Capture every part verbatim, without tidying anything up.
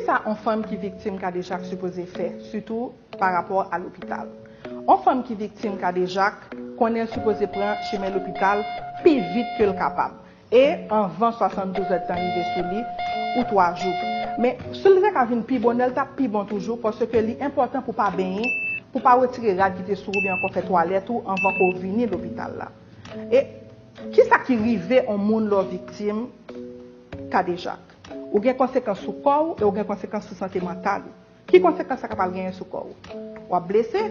Kisa yon fanm ki viktim kadejak sipoze fè, sitou pa rapò a lopital? Yon fanm ki viktim kadejak konnen l sipoze pran chimen lopital pi vit ke l kapab. E anvan swasanndouz èdtan rive sou li, ou twa jou. Men, si l te ka vin pi bonè, l t ap pi bon toujou, paske li enpòtan pou pa benyen, pou pa retire rad ki te sou ou, oubyen ankò fè twalèt ou anvan ke w vini lopital la. E kisa ki rive yon moun lè w viktim kadejak? Ou gen konsekans sou kò w e ou gen konsekans sou sante mantal ou. Ki konsekans sa ka pral genyen sou kò w? W ap blese,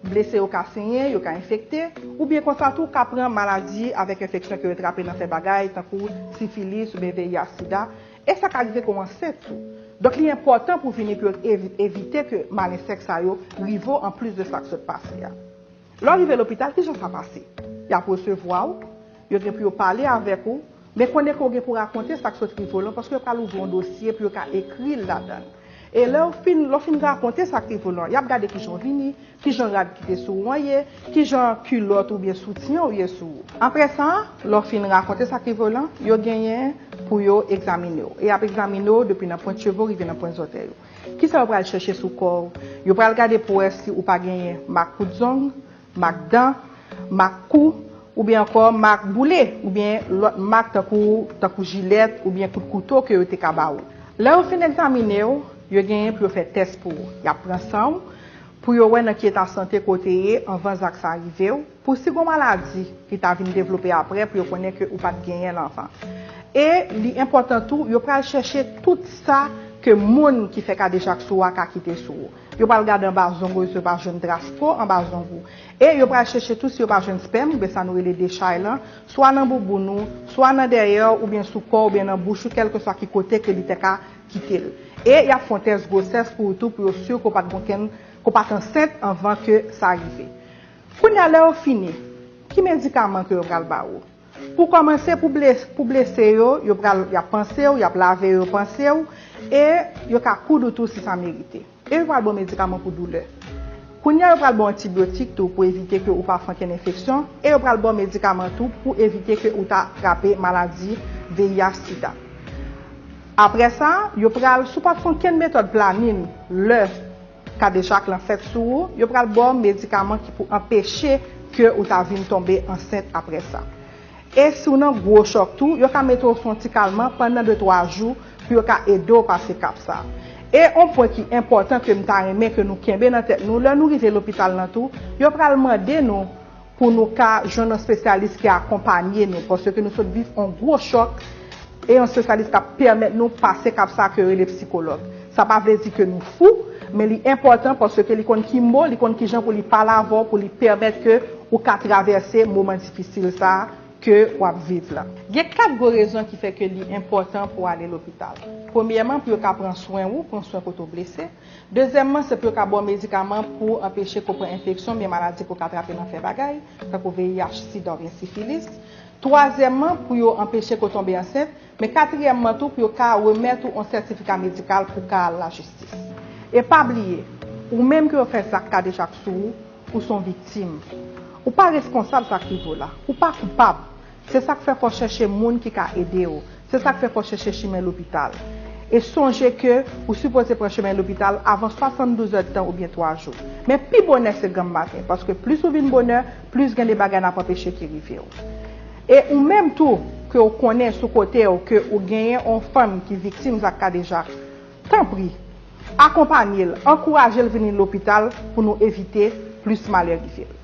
blese yo ka senyen, yo ka enfekte, oubyen konsa tou w ka pran maladi avèk enfeksyon ke yo trape nan fè bagay, tankou sifilis oubyen V I H sida. E sa ka rive ke w ansent tou. Donk, li enpòtan pou w vini pou yo evi- evite ke malensèk sa yo rive w anplis de sa k sot pase a. Lè w rive lopital, kijan sa pase? Y ap resevwa w, yo gen pou yo pale avèk ou, men konnen ke w gen pou rakonte sa k sot rive w lan, paske yo pral ouvri yon dosye pou yo ka ekri l ladan l. E lè w fin, lè w fin rakonte sa k rive w lan, y ap gade kijan w vini, kijan rad ki te sou ou an ye, kijan kilòt oubyen soutyen w ye sou ou. Apre sa, lè w fin rakonte sa k rive w lan, yo genyen pou yo egzamine w. E y ap egzamine w depi nan pwent cheve w rive nan pwent zòtèy ou. Kisa yo pral chèche sou kò w? Yo pral gade pou wè si ou pa genyen mak kout zong, mak dan, mak kou, oubyen ankò mak boule, oubyen lòt mak tankou, tankou jilèt oubyen kout kouto ke yo te ka ba ou. Lè yo fin egzamine w, yo genyen pou yo fè tès pou ou. Y ap pran san w pou yo wè nan ki eta sante ke w te ye anvan zak sa rive w, pou si gon maladi ki ta vin devlope apre, pou yo konnen ke ou pa t genyen l anvan. E li enpòtan tou, yo pral chèche tout sa ke moun ki fè kadejak sou ou a ka kite sou ou. Yo pral gade anba zong ou, si yo pa jwenn tras po anba zong ou. E yo pral chèche tou si yo pa jwenn spèm, oubyen sa nou rele dechay lan, swa nan bouboun ou, swa nan dèyè w, oubyen sou kò w, oubyen nan bouch ou, kèlkeswa ki kote ke li te ka kite l. E y ap fè yon tès gwosès pou ou tou, pou yo si ke w pa t gen okenn, ke w pa t ansent anvan ke sa rive. Kounye a, lè yo fini, ki medikaman ke yo pral ba ou? Pou kòmanse, pou ble-, pou blese yo, yo pral, y ap panse w, y ap lave yo, panse w, e yo ka koud ou tou si sa merite. E yo pral ba w medikaman pou doulè. Kounye a, yo pral ba w antibyotik tou pou evite ke ou pa fè okenn enfeksyon, e yo pral ba w medikaman tou pou evite ke ou ta trape maladi V I H sida. Apre sa, yo pral, si w pa t fè okenn metòd planin, lè kadejak lan fèt sou ou, yo pral ba w medikaman ki pou anpeche ke ou ta vin tonbe ansent apre sa. E si w nan gwo chòk tou, yo ka mete w sou yon ti kalman pandan de twa jou pou yo ka ede w pase kap sa. E yon pwen ki enpòtan ke m ta renmen ke nou kenbe nan tèt nou, lè nou rive lopital lan tou, yo pral mande nou pou nou ka jwenn yon espesyalis ki akonpanye nou, paske nou sot viv yon gwo chòk, e yon espesyalis k ap pèmèt nou pase kap sa ke yo rele psikològ. Sa pa vle di ke nou fou, men li enpòtan paske li konn ki mo, li konn ki jan pou li pale avè w, pou li pèmèt ke ou ka travèse moman difisil sa a ke w ap viv la. Gen kat gwo rezon ki fè ke li enpòtan pou w ale lopital. Premyèman, pou yo ka pran swen ou, pran swen kote w blese. Dezyèmman, se pou yo ka ba w medikaman pou anpeche ke w pran enfeksyon, oubyen maladi ke w ka trape nan fè bagay, tankou V I H, sida oubyen sifilis. Twazyèmman, pou yo anpeche ke w tonbe ansent. Men katriyèmman tou, pou yo ka remèt ou yon sètifika medikal pou w ka al lajistis. E pa bliye, ou menm ke yo fè zak kadejak sou ou, ou se yon viktim. Ou pa responsab sa k rive w la. Ou pa koupab. Se sa k fè fò w chèche moun ki ka ede w. Se sa k fè fò w chèche chimen lopital. E sonje ke ou sipoze pran chimen lopital avan swasanndouz èdtan oubyen twa jou. Men pi bonè se granm maten, paske plis ou vin bonè, plis gen de bagay n ap anpeche ki rive w. E ou menm tou, ke w konnen sou kote w ke ou genyen yon fanm ki viktim zak kadejak, tanpri, akonpanye l, ankouraje l vini lopital pou nou evite plis malè rive l.